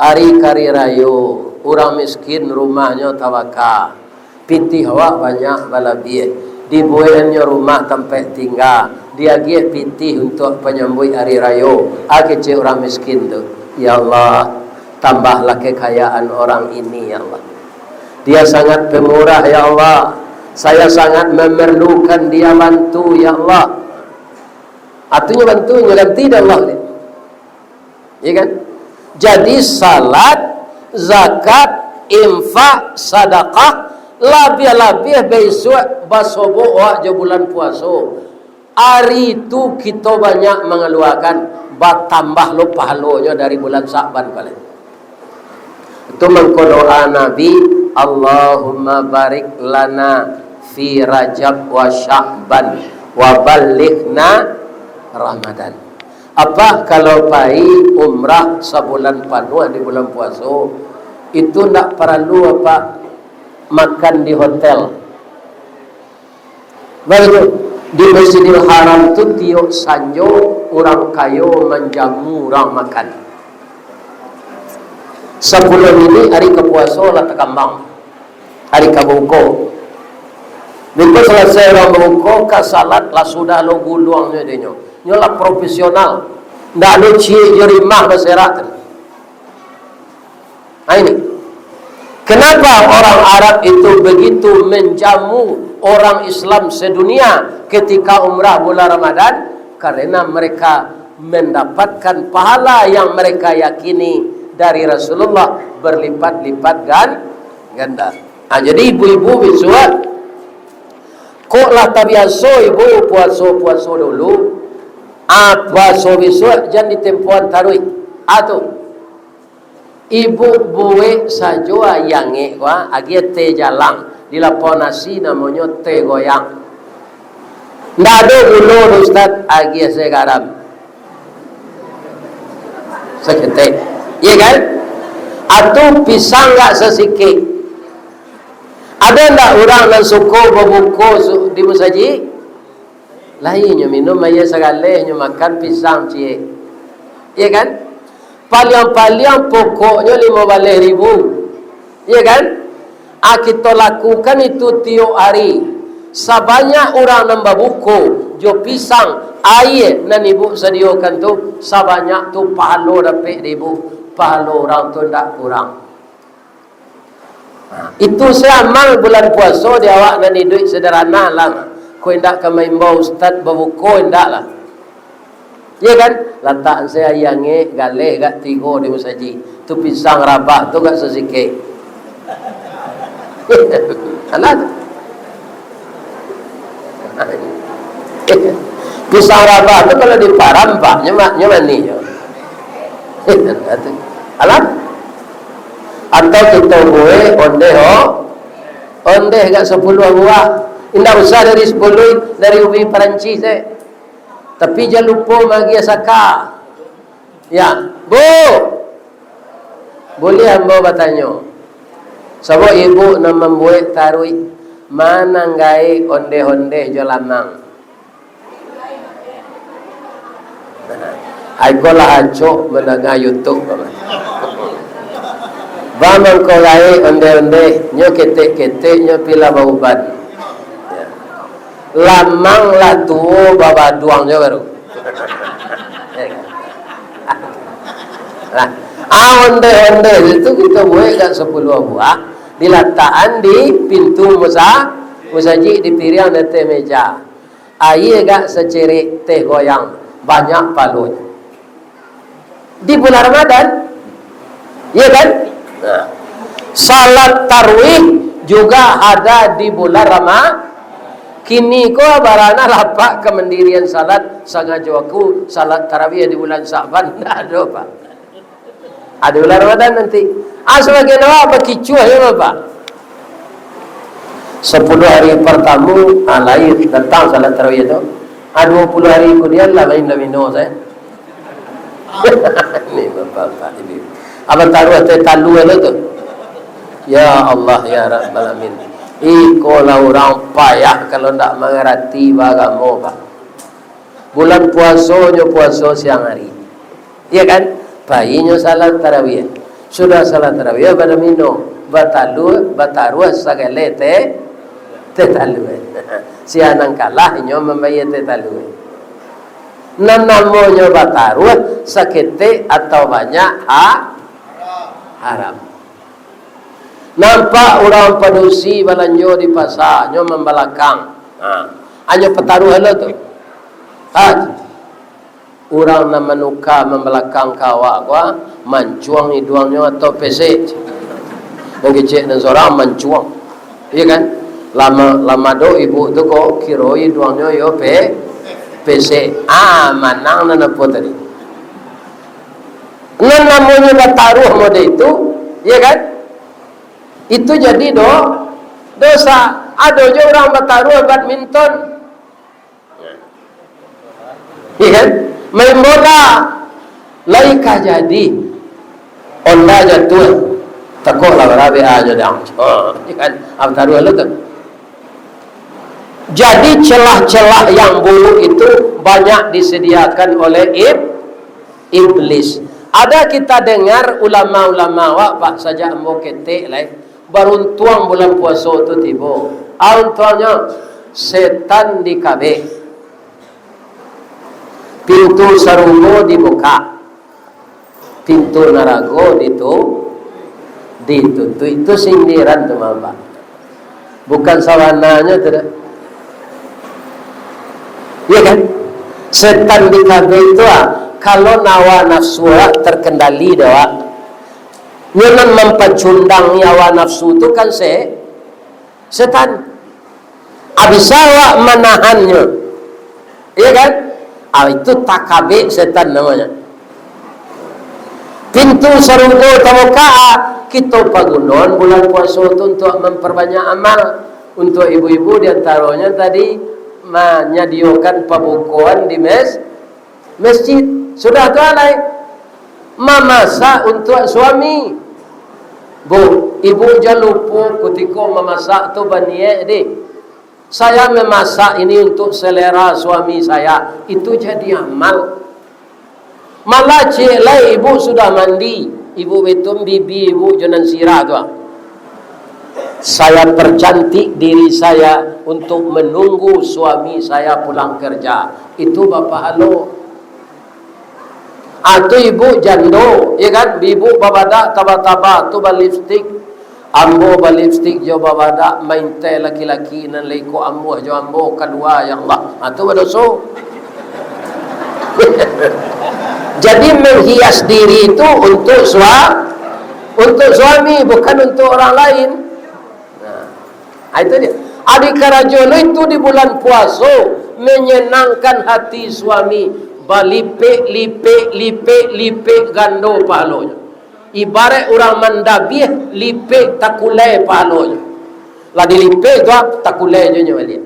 Ari kari rayo, urang miskin rumahnyo tabaka. Pitih awak banyak balabiah. Dibuekannyo rumah tampek tingga, diagiah pitih untuak panyambuik ari rayo. Ah, kecek urang miskin tu, "Ya Allah, tambahlah kekayaan orang ini, ya Allah. Dia sangat pemurah, ya Allah. Saya sangat memerlukan dia bantu, ya Allah." Atunyo bantu, nyo ganti dek Allah. Ya kan? Jadi salat, zakat, infak, sadakah, labiah-labiah bisuak basobok awak jo bulan puaso. Ari tu kito banyak mangaluakan, batambah lo pahalonyo dari bulan Sa'ban paling. Itu mangko doa Nabi, "Allahumma barik lana fi Rajab wa Sya'ban wa ballighna Ramadan." Apa kalau pai umrah sabulan panuah di bulan puaso, itu ndak paralu apa makan di hotel. Bagitu, di Masjidil Haram tu tiok sanjo urang kayo manjamu urang makan. Sapuluah minit ari ka puaso lah takambang. Ari ka babuko. Biko salasai urang babuko, ka salat lah sudah lo guluangnyo dinyo. Nyo lah profesional. Ndak ado ciek jo rimah baserak tadi. Nah, ini. Kenapa orang Arab itu begitu menjamu orang Islam sedunia ketika umrah bulan Ramadan? Karena mereka mendapatkan pahala yang mereka yakini dari Rasulullah berlipat-lipat gan-, ganda. Ah, jadi ibu-ibu bisuak, kok lah tabiaso ibu puaso-puaso dulu, ah, puaso bisuak jan ditempoan taruih. Ah, tu. Ibu buek sajo ayangek ko, ah, agiah teh jalang, di lapau nasi namonyo teh goyang. Ndak ado gulo doh, Ustaz, agiah se garam. Saketek. Iya kan? Atau pisang gak sasikek. Ado ndak urang nan suko babuko su-, di musajik? Lai nyo minum aia sagaleh, nyo makan pisang ciek. Iya kan? Paliang-paliang pokoknyo limo baleh ribu. Iya kan? Ah, kito lakukan itu tiok hari. Sabanyak urang nan babuko jo pisang, aia nan ibu sadiokan tu, sabanyak tu pahalo dapek dek ibu. Pahalo urang tu ndak kurang. Itu se amal bulan puaso di awak nan iduik sederhana lah. Ko indak ka maimbau ustaz babuko, indak lah. Iya kan? Latak se aia angek, galeh gak tigo di musajik. Tu pisang rabah tu gak sasikek. Alah. Pisang rabah tu kalau diparam, Pak, nyo ma-, nyo manih nyo. Alah. Atau kito buek ondeh, oh. Ondeh gak sapuluah buah. Indak usah dari sapuluah, dari ubi Parancis, eh. Tapi jan lupo maagiah saka. Ya, Bu. Buliah ambo batanyo? Sabab ibu nan mambuek taruih, mananggai ondeh-ondeh jo lamang. Ai ko lah acok mandanga YouTube. Ba mangko gaek ondeh-ondeh, nyo ketek-ketek, nyo pilah bauban. Ya. Lamang lah tuo, babaduang jo baru. Lah, ah, ondeh-ondeh itu kito buek gak sapuluah buah, dilatakan di pintu musa-, musajik, dipiriang di ateh meja. Aia gak sacerek teh goyang, banyak pahalonyo. Di bulan Ramadan. Iya kan? Nah. Salat tarawih juga ada di bulan Rama-, kini ko barana lapak kamandirian salat, sangajo aku salat tarawih di bulan Sa'ban. Ndak ado, Pak. Ado bulan Ramadan nanti. Ah, sabagian awak bakicuah yo, Bapak. Sapuluah hari partamo, ah, lai datang salat tarawih tu. Ah, duo puluah hari kudian lah main domino sajo. Ni bapak-bapak ini. Abang taruah teh talua lo tu. Ya Allah, ya Rabbal Alamin. Iko lah urang payah kalau ndak mangarati baagamo, Pak. Bulan puaso nyo puaso siang hari. Iya kan? Pai nyo salat tarawih. Sudah salat tarawih, badomino, batalua, bataruah sagaleh teh, teh talua. Sia nan kalah, inyo mambayia teh talua. Nan namonyo bataruah, saketek atau banyak, ha-, haram. Nampak urang padusi balanjo di pasa, nyo mambalakang. Ha, anyo pataruah lo tu. Ha. Urang nan manuka mambalakang ka awak ko, ah, mancuang iduangnyo atau pesek? Nan kecek nan sorang mancuang. Iyo kan? Lama, lama do ibu tu ko, kiro iduangnyo yo pe-, pesek. Ah, manang nan apo tadi? Nan namonyo bataruah mode itu, iyo kan? Itu jadi do-, dosa. Ado jo urang bataruah badminton. Iyo kan? Main bola. Lai ka jadi. Onda jatuah. Takok lah barabe ajo dang. Ha, iyo kan? Apa taruah lo tu? Jadi celah-celah yang buruk itu banyak disediakan oleh ib-, iblis. Ada kita dengar ulama-ulama awak, Pak, sajak ambo ketek lai. Baruntuang bulan puaso tu tibo. Auntuangnyo, setan dikabek. Pintu sarugo dibukak. Pintu narago ditu-, ditutuik. Itu sindiran tu, Mamba. Bukan sabananyo tu dah. Iya kan? Setan dikabek tu, ah, kalau nawa nafsu awak terkendali dah, awak. Nyo nan mampacundangi hawa nafsu tu kan se-, setan. Ah, bisa awak manahannyo. Iya kan? Ah, itu takabek setan namonyo. Pintu sarugo tabukak, ah, kito pagunoan bulan puaso tu untuak mamparbanyak amal. Untuak ibu-ibu di antaronyo tadi manyadiokan pabukoan di mes-, masjid. Sudah tu alai, mamasak untuak suami. Bu, ibu jan lupo kutiko mamasak tu baniek deh, "Saya memasak ini untuk selera suami saya." Itu jadi amal. Malah ciek lai ibu sudah mandi, ibu betum bibi ibu jo nan sirah tu, ah. "Saya percantik diri saya untuk menunggu suami saya pulang kerja." Itu bapahalo. Ah, tu ibu jando, ya kan? Ibu babadak taba-taba, tu balipstik. Ambo balipstik jo babadak, maintai laki-laki nan lai ko ambo jo ambo kalua, ya Allah. Ah, tu badoso. Jadi, menghias diri itu untuk sua-, untuk suami, bukan untuk orang lain. Nah, ah, itu dia. Ari karajo lo itu di bulan puaso, menyenangkan hati suami, balipek-lipek, lipek-lipek gando pahalonyo. Ibarat urang mandabiah, lipek takulai pahalonyo. Lah dilipek tu, ah, takulai jo nyo baliak.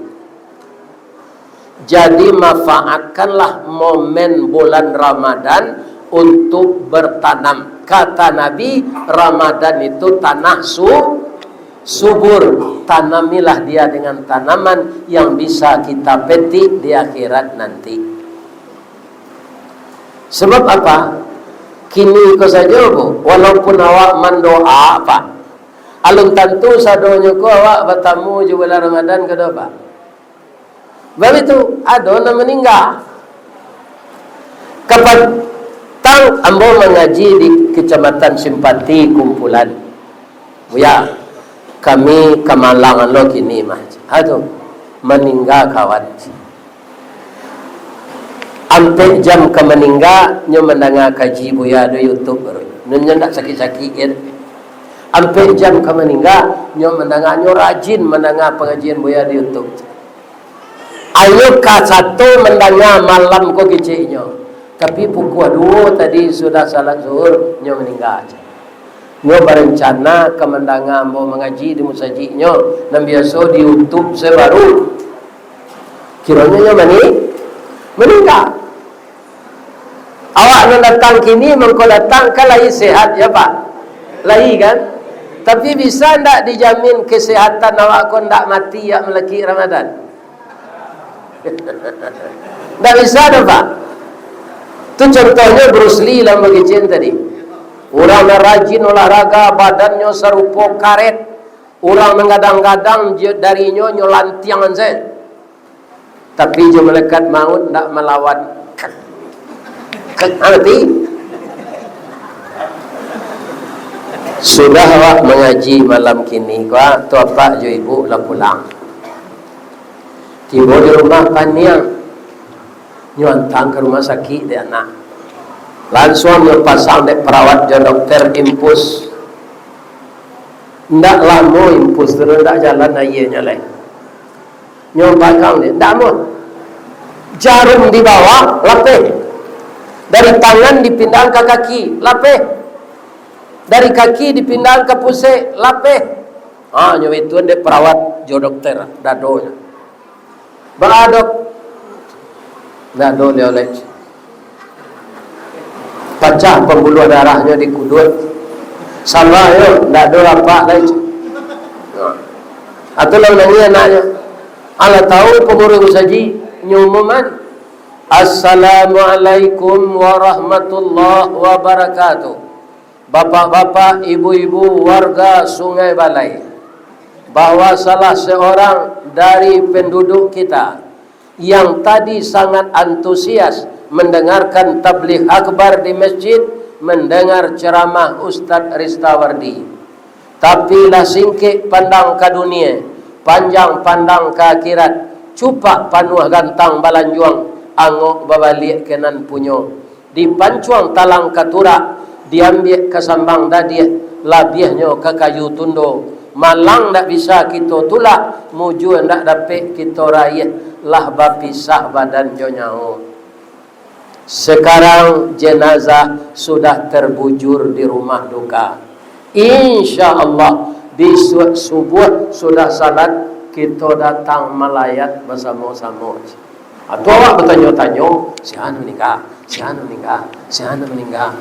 Jadi, manfaatkanlah momen bulan Ramadan untuk bertanam. Kata Nabi, Ramadan itu tanah su-, subur. Tanamilah dia dengan tanaman yang bisa kita petik di akhirat nanti. Sebab apa? Kini ko sajo, Bu, walaupun awak mandoa, Pak, alun tantu sadonyo ko awak batamu jo bulan Ramadan ko doh, Pak. Baitu, ado nan maningga. Kapatang ambo mangaji di Kecamatan Simpati Kumpulan. "Buya, kami ka Malang lo kini mah." Ha tu, maningga kawan. Ampek jam ka maningga, nyo mandanga kaji Buya di YouTube baru. Nyo ndak sakik-sakik, kan. Ampek jam ka maningga, nyo mandanga, nyo rajin mandanga pangajian Buya di YouTube. Inyo ka sato mandanga malam ko keceknyo. Tapi pukua duo tadi sudah salat zuhur, nyo maningga. Nyo barencana ka mandanga ambo mangaji di musajiknyo, nan biaso di YouTube se baru. Kironyo nyo mani-, maningga. Awak nan datang kini, mangko datang kan lai sehat, ya, Pak? Lai, kan? Tapi bisa ndak dijamin kesehatan awak ko ndak mati, ya, malakik Ramadan? Ndak bisa doh, Pak. Tu contohnyo Bruce Lee lah, ambo kecek tadi. Urang nan rajin olahraga, badannyo sarupo karet. Urang nan gadang-gadang, je-, darinyo nyo lantiang sajo. Tapi jo malaikat maut ndak malawan. Kek, kek, ngarti? Sudah awak mangaji malam kini, ko, tu apak jo ibu lah pulang. Tibo di rumah paniang. Nyo antang ka rumah sakik dek anak. Lansuang nyo pasang dek perawat jo dokter infus. Ndak lamo infus tu, ndak jalan aianyo lai. Nyo pagang dek, ndak amuah. Jarum di bawah, lapeh. Dari tangan dipindahan ka kaki, lapeh. Dari kaki dipindahan ka pusek, lapeh. Ha, nyo itu dek perawat jo dokter, dadonyo. Baa, Dok? Ndak ado lai, Lek. Pacah pambuluah darahnyo di kuduak. Sabananyo ndak ado apak lai. Atau lah nangih anaknyo. Alah tahu pangurus musajik nyo umuman. Assalamualaikum warahmatullahi wabarakatuh. Bapak-bapak, ibu-ibu warga Sungai Balai, bahwa salah seorang dari penduduk kita yang tadi sangat antusias mendengarkan tabligh akbar di masjid, mendengar ceramah Ustadz Ristawardi. Tapi lah singkek pandang ka dunia, panjang pandang ka akhirat, cupak panuah gantang balanjuang, angok babaliak ka nan punyo. Dipancuang talang ka turak, diambiak ka sambang dadiah, labiahnyo ka kayu tundo. Malang ndak bisa kito tulak, mujua ndak dapek kito raiah, lah bapisah badan jo nyawo. Sekarang jenazah sudah terbujur di rumah duka. Insya Allah, bisuak subuah sudah salat, kito datang malayat basamo-samo. Atau awak batanyo-tanyo, "Sia nan maningga? Sia nan maningga? Sia nan maningga?"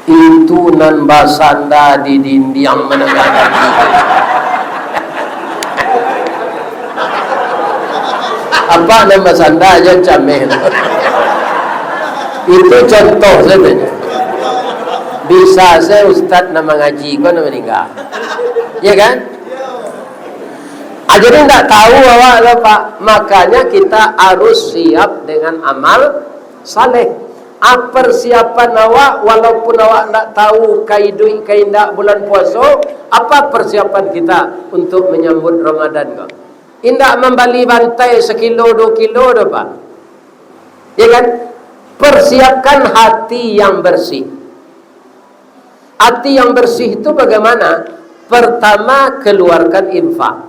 Itu nan basanda di dindiang manangah tadi. Apa nan basanda jan cameh tu. Itu contoh sajo. Bisa se ustaz nan mangaji ko nan maningga. Ya kan? Ah, jadi ndak tahu awak tu, Pak. Makanya kita harus siap dengan amal saleh. Ah, persiapan awak, walaupun awak ndak tahu ka iduik ka indak bulan puaso, apa persiapan kita untuk menyambut Ramadan ko? Indak mambali bantai sakilo duo kilo doh, Pak. Ya kan? Persiapkan hati yang bersih. Hati yang bersih itu bagaimana? Pertama, keluarkan infak.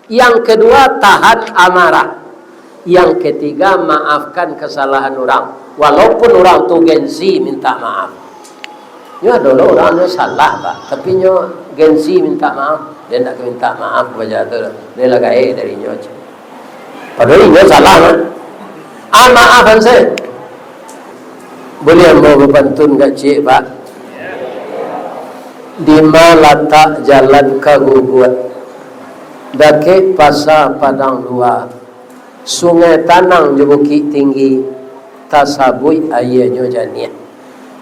Yang kedua, tahan amarah. Yang ketiga, maafkan kesalahan orang. Walaupun orang tu gengsi minta maaf. Nyo ado lo urang nyo salah, Pak. Tapi nyo gengsi minta maaf. Dia ndak minta maaf baja tu. Dia lah gaek dari nyo. Padahal inyo salah, kan? Ah, maafan se. Buliah ambo bapantun kacik, Pak? Dima latak jalan ka Guguak? Dakek Pasa Padang Dua, Sungai Tanang jo Bukik Tinggi, tasabuik aianyo janiah.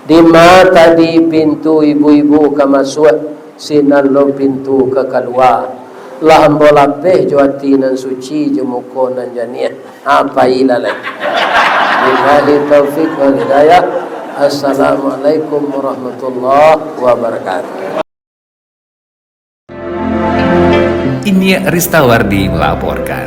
Dima tadi pintu ibu-ibu ka masuak, sinan lo pintu ka kalua. Lah ambo lapeh jo ati nan suci, jo muko nan janiah. Ha, pailah lai. Billahi taufik wal hidayah. Assalamualaikum warahmatullahi wabarakatuh. Inyiak Ristawardi melaporkan.